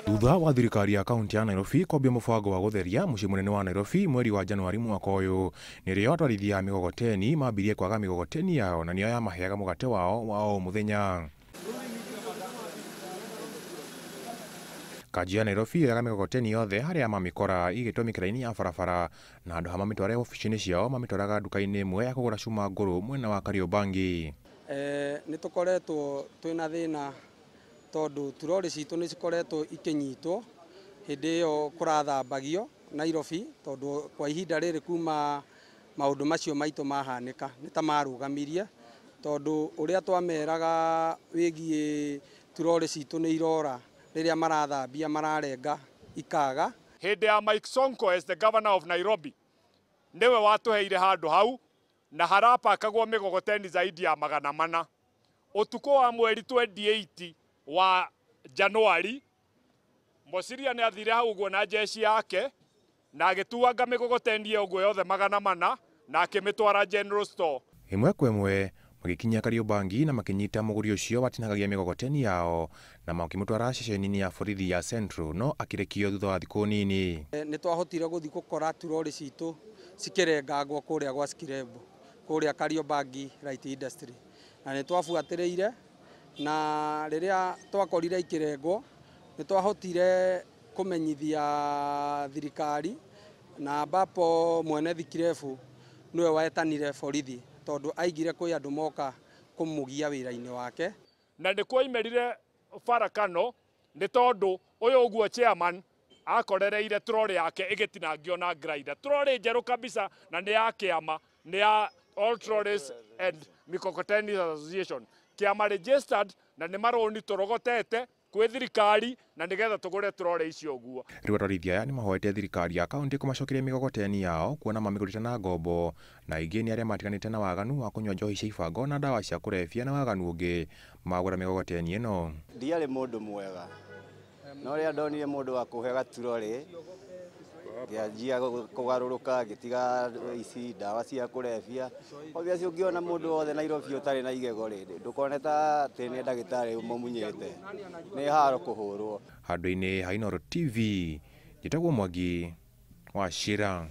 Thutha wa thirikari ya kaunti ya Nairobi kwambia mũbango wa gũtheria mũciĩ mũnene wa Nairobi mweri wa Januari mwaka ũyũ, nĩrĩo atwarithia a mĩgogoteni mambirie kwaga mĩgogoteni yao na nĩyo yamaheaga mũgate wao wa o mũthenya. Kanjũ ya Nairobi yoyaga mĩgogoteni yothe harĩa mamĩkora igĩtwo mĩkĩra-inĩ ya barabara na handũ ha mamĩtware obici-inĩ ciao mamĩtwaraga nduka-inĩ ĩmwe ya kũgũra cuma ngũrũ mwena wa Kariobangi. Nĩ tũkoretwo twĩna thĩna tondũ turori citũ nĩ cikoretwo ikĩnyitwo hĩndĩ ĩyo kũrathambagio Nairobi, tondũ kwa ihinda rĩrĩ kuma maũndũ macio maitũ mahanĩka nĩ ta marũgamirie, tondũ ũrĩa twameraga wĩgiĩ turori citũ nĩ irora rĩrĩa marathambia mararenga ikaga. Hĩndĩ ya Mike Sonko as the governor of Nairobi nĩwe watũheire handũ hau na harapakagwo mĩgogoteni zaidi ya 400. Ũtukũ wa mweri 28 wa Januari Mosiria nĩ athire hau ũguo na jeshi yake na agĩtuanga mĩgogoteni ĩyo ũguo yothe 400 na akĩmĩtwara General Store. Ĩmwe kwa ĩmwe magĩkinya Kariobangi na makĩnyita mũgũri ũcio watinangagia mĩgogoteni yao na makĩmũtwara ceceni-inĩ ya borithi ya Central, no akĩrekio thutha wa thikũ nini. Nĩ twahotire gũthiĩ gũkora turori citũ cikĩrengangwo kũrĩa gwa Skirembo kũrĩa Kariobangi Light Industry, na nĩ twabuatĩrĩire na rĩrĩa twakorire ikĩrengwo nĩ twahotire kũmenyithia thirikari, na ambapo mwene thikirebu nĩwe wetanire borithi tondũ aigire kwĩ andũ moka kũmũgia wĩra-inĩ wake. Na nĩ kuoimĩrire barakano nĩ tondũ ũyũ ũguo chairman akorereire troli yake ĩgĩtinangio na grinder, troli njerũ kabisa, na nĩ ya kĩama, nĩ ya All Trolleys and Mikokoteni Association, kĩama registered, na nĩ marũni tũrogotete kwĩ thirikari na nĩgetha tũgũre troli icio ũguo. Rĩu atwarithia aya nĩmahoete thirikari ya kaunti kũmacokeria mĩgogoteni yao kuona mamĩgũrĩte na ngombo, na aingĩ nĩ arĩa matiganĩte na waganu wa kũnyua njohi cia ibango na ndawa cia kũrebia na waganu ũngĩ magũra mĩgogoteni ĩno. Ndiarĩ mũndũ mwega, no rĩrĩa ndonire mũndũ wa kũhe gaturori ngĩanjia kũgarũrũka, ngĩtiga ici ndawa cia kũrebia. Obviously ũngĩona mũndũ wothe Nairobi ũtarĩ na igego rĩ, ndũkone ta atĩ nĩ ndagĩtarĩ ũmũmunyĩte, nĩ haro kũhũrwo. Handũ-inĩ ha Inooro TV, njĩtagwo Mwangi wa Shira.